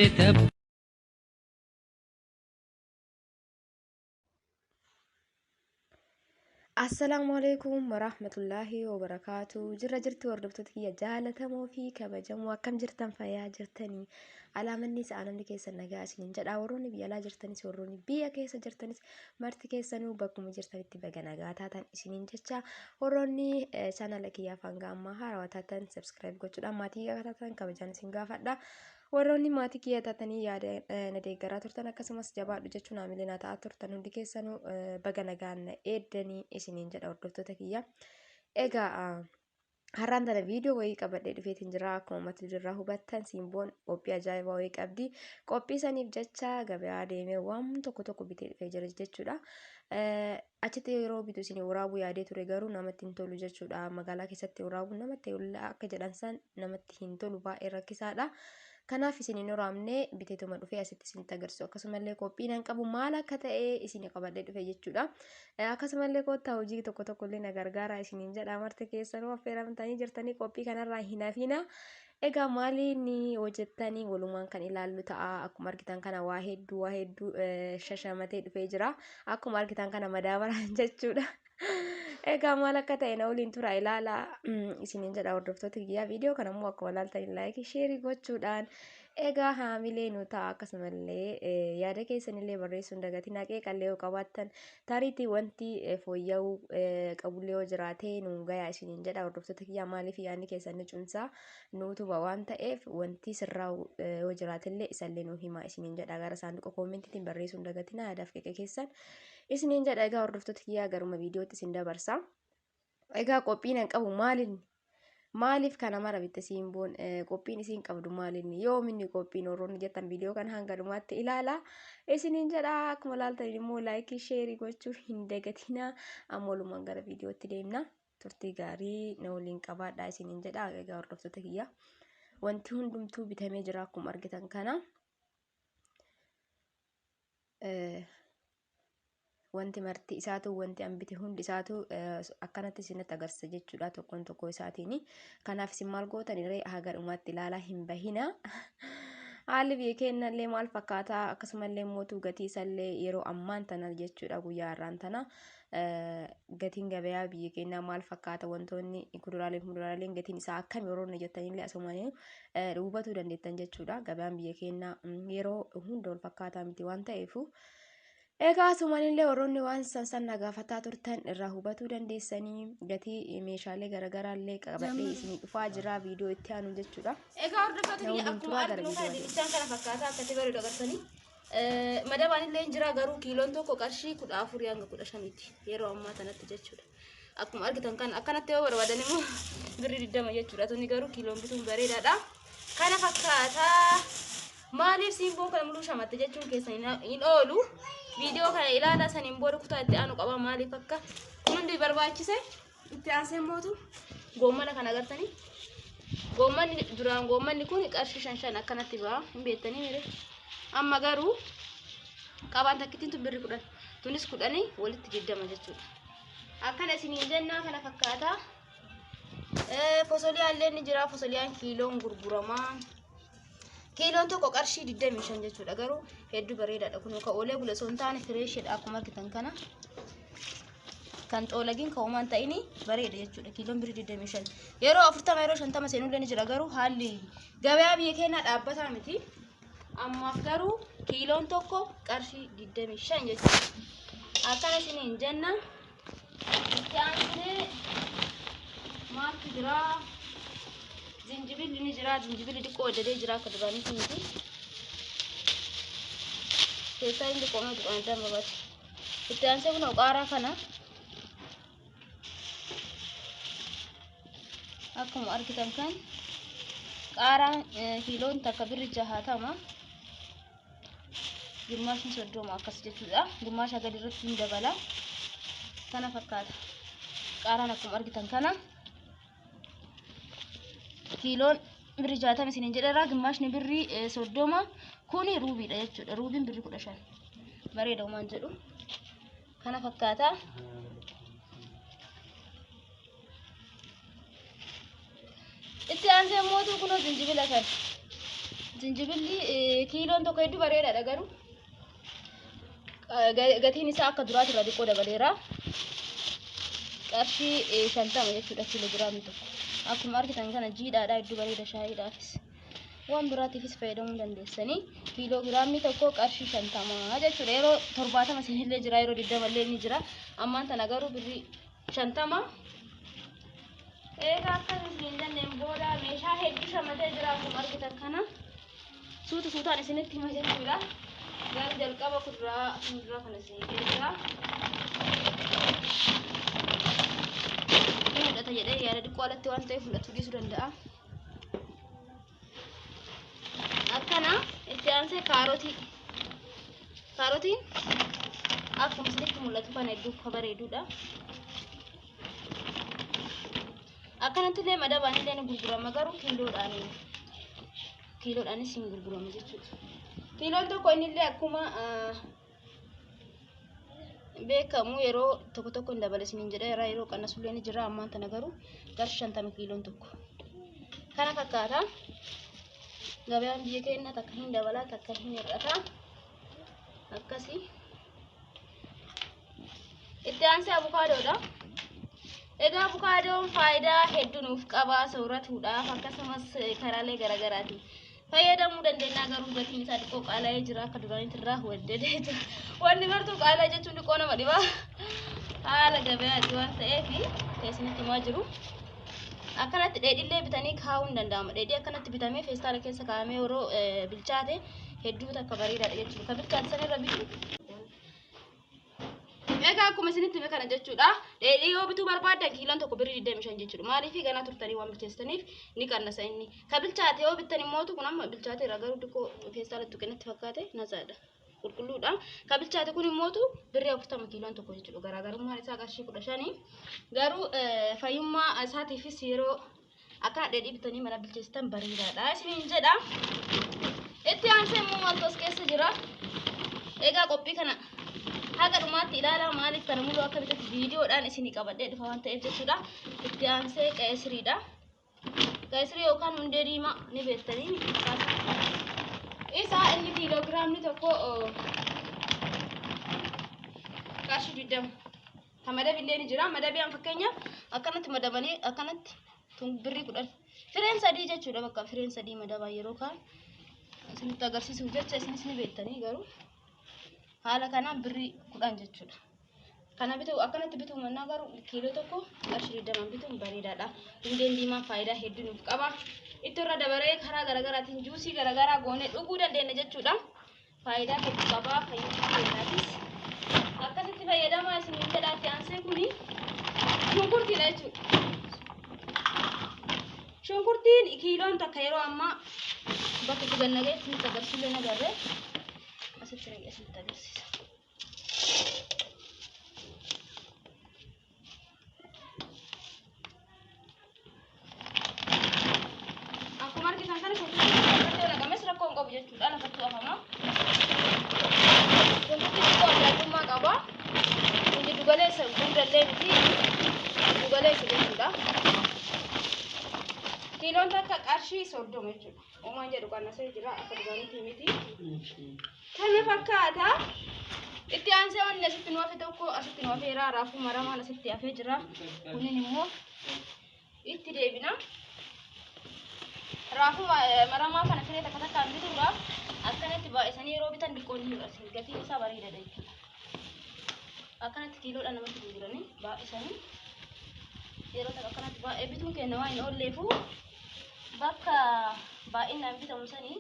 Tabba. Assalaamu alaikum warahmatullaahi wabarakaatu. Jirra jirtu hordoftoota kiyya jaalatamoo fi kabajamoo, akkam jirtan? Fayyaa jirtanii? Alaamanni sa'a namni keessan nagaa isiniin jedha. Warroonni biyya alaa jirtanis, warroonni biyya keessa jirtanis, marti keessanuu bakkuma jirtanitti baga nagaa taatan isiniin jecha. Warroonni chaanala kiyyaaf hanga ammaa haarawaa taatan subscribe gochuudhaan maatii kiyya taatan kabajaan isin gaafadha. Warroonni maatii kiyya taatanii yaada na deeggaraa turtan, akkasumas jabaadhu jechuun haamilee na ta'aa turtan hundi keessanuu baga nagaan na eeddanii isiniin jedha, hordoftoota kiyya. Egaa har'aan tana viidiyoo wayii qabadhee dhufeetiin jira. Akkuma mata duree hubattan, Simboon qophii ajaa'ibaa wayii qabdi. Qophii saniif jecha gabayaa deemee waan tokko tokko bitee dhufee jira jechuudha. Achitti yeroo bitu isin waraabuu yaadee ture, garuu namatti hin tolu jechuudha. Magaalaa keessatti waraabuun namatti akka jedhan san namatti hin tolu, baay'ee rakkisaadha. Kanaaf isin hin waraabne, biteetuma dhufee asitti isinitti agarsiisu. Akkasumallee qophii nan qabu maal akka ta'e isin qabadhee dhufe jechuudha. Akkasumallee koottaa hojii tokko tokko illee na gargaara isiniin jedha. Marti keessanuu affeeramtanii jirtanii, qophii kanarraa hin hafina. Egaa maali ni hojjettanii walumaan kan ilaallu ta'a. Akkuma argitan kana waa hedduu waa hedduu shashamatee dhufee jira. Akkuma argitan kana madaabaraan jechuudha. Egaa maal akka ta'e na waliin tura, ilaala isiniin jedha, hordoftoota kiyyaa. Viidiyoo kana immoo akkuma ilaaltanii like, share gochuudhaan egaa haamilee nu ta'a. Akkasumallee yaada keessanillee barreessuun dagatinaa. Qeeqallee yoo qabaattan, tariitii wanti fooyya'uu qabullee yoo jiraate nuun gayaa isiniin jedha, hordoftoota kiyyaa. Maaliif, yaadni keessan ni cimsaa, nu utuba waan ta'eef, wanti sirraa yoo jiraatellee isallee nu himaa isiniin jedha. Gara saanduqa koomentiitiin barreessuun dagatinaa yaadaaf qeeqa keessan isiniin jedha. Egaa hordoftoota kiyyaa, garuma viidiyootti isin dabarsa. Egaa qophiin an qabu maalinni? Maaliif kana mara bitte Simboon? Qophiin isiin qabdu maalinni? Yoominni qophiin warroonni jettan, viidiyoo kana hanga dhumaatti ilaala isiniin jedha. Akkuma ilaaltan immoo like, share gochuu hin dagatinaa. Amma walumaan gara viidiyootti deemna. Turtii gaarii na waliin qabaadhaa isiniin jedha. Egaa hordoftoota kiyya, wanti hundumtuu bitamee jira akkuma argitan kana. Wanti marti isaatu, wanti an bite hundi isaatu akkanatti isinitti agarsiisa jechuudha, tokkoon tokkoo isaatiin. Kanaaf isin maal gootan irree, haga dhumaatti ilaalaa, hin bahina. Haalli biyya keenyallee maal fakkaataa, akkasumallee mootuu gatii isallee yeroo ammaan tana jechuudha, guyyaa har'aan tana gatiin gabayaa biyya keenyaa maal fakkaata, wantoonni kuduraalee fi muduraaleen gatiin isaa akkami yeroo jettanillee asumaan hubatuu dandeettan jechuudha. Gabayaan biyya keenyaa yeroo hunda wal fakkaataa miti waan ta'eefu. Egaa asumanillee warroonni waan san san na gaafataa turtan irraa hubatuu dandeessanii, gatii meeshaalee garaagaraa illee qabadhee isinii dhufaa jira viidiyoo itti aanu jechuudha. Egaa hordoftoota Na kiyya, waliin akkuma turaa, gara arginu kana viidiyoo dinnichaan kana fakkaataa akkatti bareedu agartanii. Madabaan illee hin jira, garuu kiiloon tokko qarshii 14 hanga 15ti yeroo ammaa tanatti jechuudha. Akkuma argitan kana akkanatti yoo barbaadan immoo birrii 20 jechuudha. Tuni garuu kiiloon bituun bareedaadha. Kana fakkaataa. Maaliif Simboon kana muluu shamatte jechuun keessan hin oolu. Viidiyoo kana ilaalaa, saniin booda kutaa itti aanu qaba maaliif akka kun hundi barbaachise. Itti aansee mootu goommana kana agartanii. Goommanni duraan, goommanni kun qarshii shan shan akkanatti ba'a, hin beektanii mire. Amma garuu qabaan takkittiin tun birri 10, tunis 10, walitti 20 jechuudha. Akkana isiniin jennaa, kana fakkaataa. Fosoliyaan illee ni jira. Fosoliyaan kiiloon gurguramaa. Kiiloon tokko qarshii 25 jechuudha. Garuu hedduu bareedaadha. Kun kan oolee bule osoo hin taane freshiidha akkuma argitan kana. Kan xoolagiin kan uumaan ta'ini bareeda jechuudha. Kiiloon birrii 25. Yeroo 40, yeroo 50 seenullee ni jira, garuu haalli gabayaa biyya keenyaa dhaabbataa miti. Ammaaf garuu kiiloon tokko qarshii 25 jechuudha. Akkana isiniin jenna. Itti aansinee maaltu jira? Zinjibilli ni jira. Zinjibilli xiqqoo waddadee jira, akka duraanitti miti. Keessaa inni xiqqoo tuqan addaan babaati. Itti aansee kun qaaraa kana akkuma argitan kan qaaraan kiiloon takka birri 60, gimmaashni 30 akkas jechuudha. Gimmaasha gadi irratti hin dabala. Kana fakkaata. Qaaraan akkuma argitan kana kiiloon birri 60 isiniin jedheera. Gimmaashni birri 30. Kuni ruubiidha jechuudha. Ruubiin birri 15. Bareeda uumaan jedhu. Kana fakkaata. Itti aansee mootuu kunoo zinjibila kana. Jinjibilli kiiloon tokko hedduu bareedaadha garuu gatiin isaa akka duraati irraa xiqqoo dabaleera. Qarshii 50 jechuudha kiiloogiraamni tokko. Akkuma argitan kana jiidhaadha hedduu bareeda shaayiidhaafis. Waan biraatiifis fayyadamuu dandeessanii kiiloogiraamni tokko qarshii 50 jechuudha. Yeroo 70 isinillee jira yeroo 20 illee ni jira. Ammaan tana garuu birrii 50. Egaa akkas isin jenneen booda meeshaa hedduu shamatee jira akkuma argitan kana. Suuta suutaan isinitti hima jechuudha. Garuu jalqaba kuduraa fi muduraa kana isin geessa. Ni mul'ata jedhee yaada xiqqoo alatti waan ta'eef mul'achuu dhiisuu danda'a. Akkana itti aansee kaarotii. Kaarotiin akkuma isinitti mul'atu kana hedduu bareedudha. Akkanatti illee madabaan illee ni gurgurama garuu kiiloodhaanis hin gurgurama jechuudha. Kiiloon tokko innillee akkuma beekamu yeroo tokko tokko hin dabale isiniin jedha yeroo qannasullee ni jira ammaan tana garuu qarshii 50 kiiloon tokko. Kana fakkaata. Gabaan biyya keenya takka hin dabala takka hin hir'ata. Akkasii. Itti aansee abukaadoodha. Egaa abukaadoon faayidaa hedduu nuuf qaba sooratuudhaaf akkasumas karaalee garaagaraatiin fayyadamuu dandeenya garuu gatiin isaa xiqqoo qaala'ee jira akka duraanitti irraa waddadee jira. Wanni martuu qaala'ee jechuun xiqqoo nama dhiba. Haala gabayaati waan ta'eef isinitti himaa jiru. Akkanatti dheedhillee bitanii kaa'uun danda'ama. Dheedhii akkanatti bitamee feestaala keessa kaa'amee yeroo bilchaate hedduu takka bareedaadha jechuudha. Kan bilchaate sanirra bitu. Egaa akkuma isinitti hime kana jechuudha. Dheedhii yoo bituu barbaaddan kiiloon tokko birrii 25 jechuudha. Maaliif ganaa turtanii waan bilcheessitaniif ni qannasa inni. Ka bilchaate yoo bittan immootu kun amma bilchaateera garuu xiqqoo feestaala tuqinatti fakkaate nasaadha. Qulqulluudha. Ka bilchaate kun immootu birrii 40 kiiloon tokko jechuudha. Garaagarummaan isaa qarshii 15. Garuu fayyummaa isaatiifis yeroo akkana dheedhii bitanii mana bilcheessitan bareedaadha isiniin jedha. Itti aansee immoo maaltu as keessa jira? Egaa qophii kana haga dhumaatti ilaalaa maaliif kana muluu akka bitatu viidiyoodhaan isinii qabadhee dhufa waan ta'eef jechuudha. Itti aansee qe'esiriidha. Qe'esirii yookaan hundee diimaa ni beektanii isaa inni kiiloogiraamni tokko qarshii 20. Ka madabillee ni jira. Madabii an fakkeenyaaf akkanatti madabanii akkanatti birrii 10. Fireen 3 jechuudha bakka fireen 3 madabaa yeroo kaan isinitti agarsiisuuf jecha isinis ni beektanii garuu haala kanaan birrii 10 jechuudha. Kana bituu akkanatti bituu mannaa garuu kiiloo tokko qarshii 20 bituun bareedaadha. Hundeen diimaan faayidaa hedduu nuuf qaba. Itti irra dabaree karaa garaagaraatiin juusii garaagaraa goonee dhuguu dandeenya jechuudha. Faayidaa hedduu qaba. Fayyummaa keenyaafis akkasitti fayyadamaa isiniin jedha. Itti aansee kuni shunkurtiidha jechuudha. Shunkurtiin kiiloon takka yeroo ammaa bakka itti gannagee isinitti agarsiisuu agarree asitti naqee isinitti agarsiisa. Akkuma argitan kana shunkurtiin lafatti yoo naqames rakkoo hin qabu jechuudha. Lafatti afama. Shunkurtiin xiqqoo adda addummaa qaba. Kun giddu galeessa gudallee miti. Giddu galeessa jechuudha. Kiiloon takka qarshii 30 jechuudha. Uumaan jedhu qannasee jira akka duraanitti miti. Kana fakkaata. Itti aansee wanni asitti nu hafe tokko asitti nu hafeera. Raafuu maramaan asitti hafee jira. Kunin immoo itti deebina. Raafuu maramaa kana firee takka takkaan bituudhaaf akkanatti baay'isanii yeroo bitan xiqqoo ni hir'ata. Gatiin isaa bareedaadha jechuudha. Akkanatti kiiloodhaan namatti gurguranii baay'isanii yeroo takka akkanatti baay'ee bituun kenna waan hin oolleefu bakka baay'inaan bitamu sanii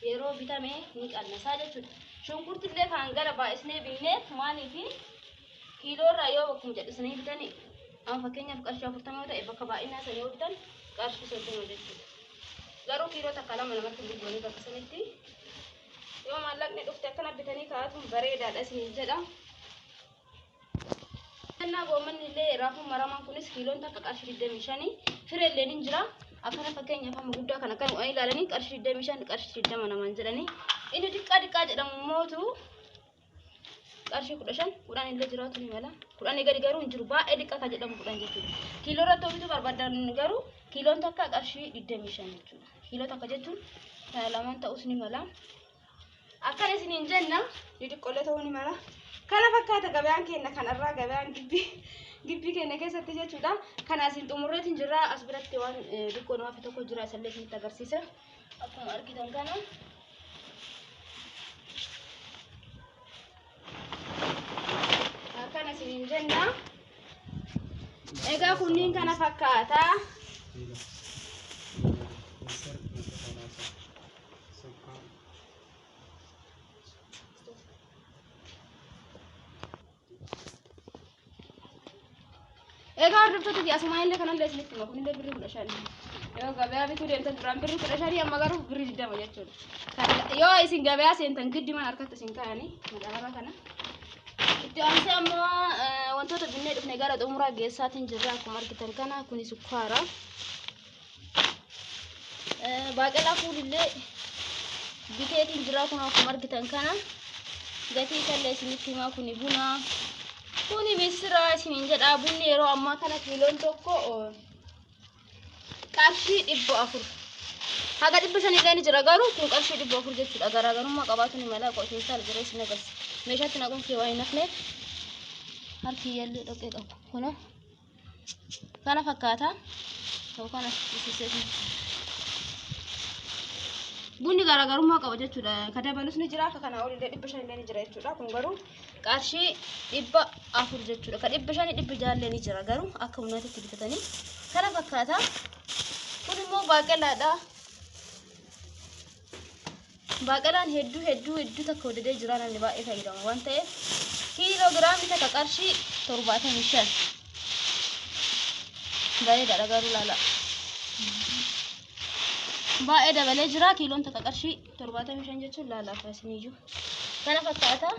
yeroo bitame ni qannasaa jechuudha. Shunkurtillee kan gara baay'isnee binneef maaliif kiiloorraa yoo bakkuma jedhisanii bitanii amma fakkeenyaaf qarshii 40 yoo ta'e bakka baay'inaa sanii yoo bitan qarshii 30 jechuudha. Garuu kiiloo takka lama namatti gurguranii bakka sanitti yoo maallaqni dhufte akkana bitanii kaa'atuun bareedaadha isiniin jedha. Kennaa goommanni illee raafuun maramaan kunis kiiloon takka qarshii 25 firee illee ni jira. Akkana fakkeenyaaf amma guddaa kana kan ilaalanii qarshii 25 qarshii 20 namaan jedhanii inni xiqqaa xiqqaa jedhamu mootu qarshii 15 10 illee jiraatu ni mala. 10 gadi garuu hin jiru baay'ee xiqqaa kan jedhamu 10 jechuudha. Kiiloo irratti bituu barbaadan garuu kiiloon takka qarshii 25 jechuudha. Kiiloo takka jechuun kana lamaan ta'us ni mala. Akkana isiniin jenna xixiqqoolee ta'uu ni mala. Kana fakkaata gabayaan keenya kanarraa gabayaan gibbii gibbii keenya keessatti jechuudha. Kana asiin xumurreetiin jirra. As biratti waan xiqqoo nu hafe tokko jira isallee isinitti agarsiisa. Akkuma argitan kana. Akkana isiniin jenna. Egaa kunniin kana fakkaata. Egaa hordoftoota fi asumaa illee kanallee isinitti hima kunillee birrii 15. Yoo gabayaa bituu deemtan duraan birrii 15 amma garuu birrii 20 jechuudha. Kan yoo isin gabayaa seentan giddi mana harkatti isin kaa'anii madaabara kana. Itti aansee ammoo wantoota binnee dhufne gara xumuraa geessaatiin jirra akkuma argitan kana kuni sukkaara. Baaqelaa fuulillee biteetiin jira kun akkuma argitan kana gatii isallee isinitti himaa kuni buna kuni misira isiniin jedha bunni yeroo ammaa kana kiiloon tokko qarshii 400 haga 500 illee ni jira garuu kun qarshii 400 jechuudha garaagarummaa qabaatu ni mala keessaa jira isin agarsiisa meeshaatti naquun kee waan hin hafneef harki yallee dhoqqee qabu kunoo Kana fakkaata. Ta'u kana Bunni garaagarummaa qaba jechuudha. Ka dabalus ni jira, akka kanaa olillee 500 illee ni jira jechuudha. Kun garuu qarshii 400 jechuudha. Ka 500 600 illee ni jira garuu akka humnaatitti bitatanii. Kana fakkaata. Kun immoo baaqelaadha. Baaqelaan hedduu hedduu hedduu takka hojjetee jira namni baay'ee fayyadamu waan ta'eef kiiloo giraamii takka qarshii 75 bareedaadha garuu laala baay'ee dabalee jira kiiloon takka qarshii 75 jechuun laala akkasiniyyuu kana fakkaata.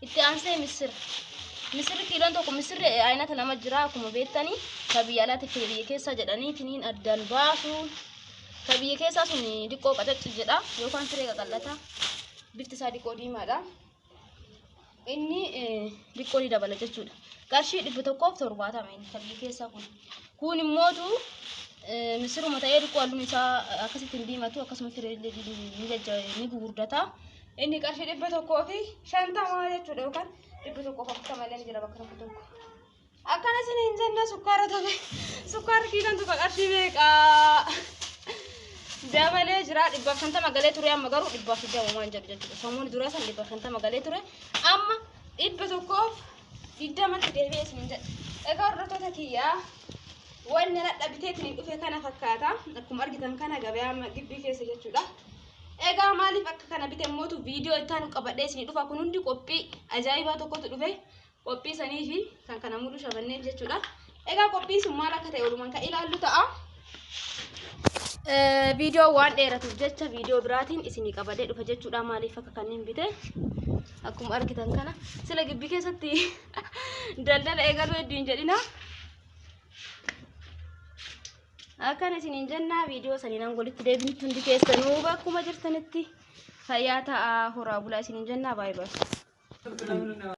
Itti aansee missira. Missirri kiiloon tokko missirri aynata lama jira akkuma beektani ka biyya alaatti fi biyya keessaa jedhanii tiniin addaan baasu. Ka biyya keessaa sun diqqoo qacacci jedha yookaan firee qaqallata. Bifti isaa diqqoo diimaadha. Inni diqqoo ni dabala jechuudha. Qarshii 170 inni ka biyya keessaa kun. Kun immootu missiruma ta'ee diqqoo halluun isaa akkasitti hin diimatu akkasuma firee illee ni gugurdata. Inni qarshii 150 jechuudha yookaan 140 illee ni jira bakka tokko tokko. Akkana isin hin jenna sukkaara tabe sukkaarri kiiloon tokko qarshii meeqa dabalee jira 150 galee ture amma garuu 120 waan jedhu jechuudha. Sammuun duraa san 150 galee ture amma 120tti deebi'ee isin hin jedha. Egaa hordoftoota kiyyaa wanni nadha biteetiin dhufe kana fakkaata. Akkuma argitan kana gabayaa gibbii keessa jechuudha. Egaa maaliif akka kana bite mootu viidiyoo itti aanu qabadhee isinii dhufa kun hundi qophii ajaa'ibaa tokkotu dhufe qophii sanii fi kan kana mulu shabanneef jechuudha. Egaa qophiin sun maal akka ta'e walumaan kan ilaallu ta'a. Viidiyoo waan dheeratuuf jecha viidiyoo biraatiin isinii qabadhee dhufa jechuudha maaliif akka kanneen bite akkuma argitan kana sila gibbii keessatti daldala eegaluu hedduu hin jedhina. Akkana isiniin jennaa viidiyoo saniin hanga walitti deebinutti hundi keessanuu bakkuma jirtanitti fayyaa ta'aa horaa bulaa isiniin jennaa baay'ee baay'ee.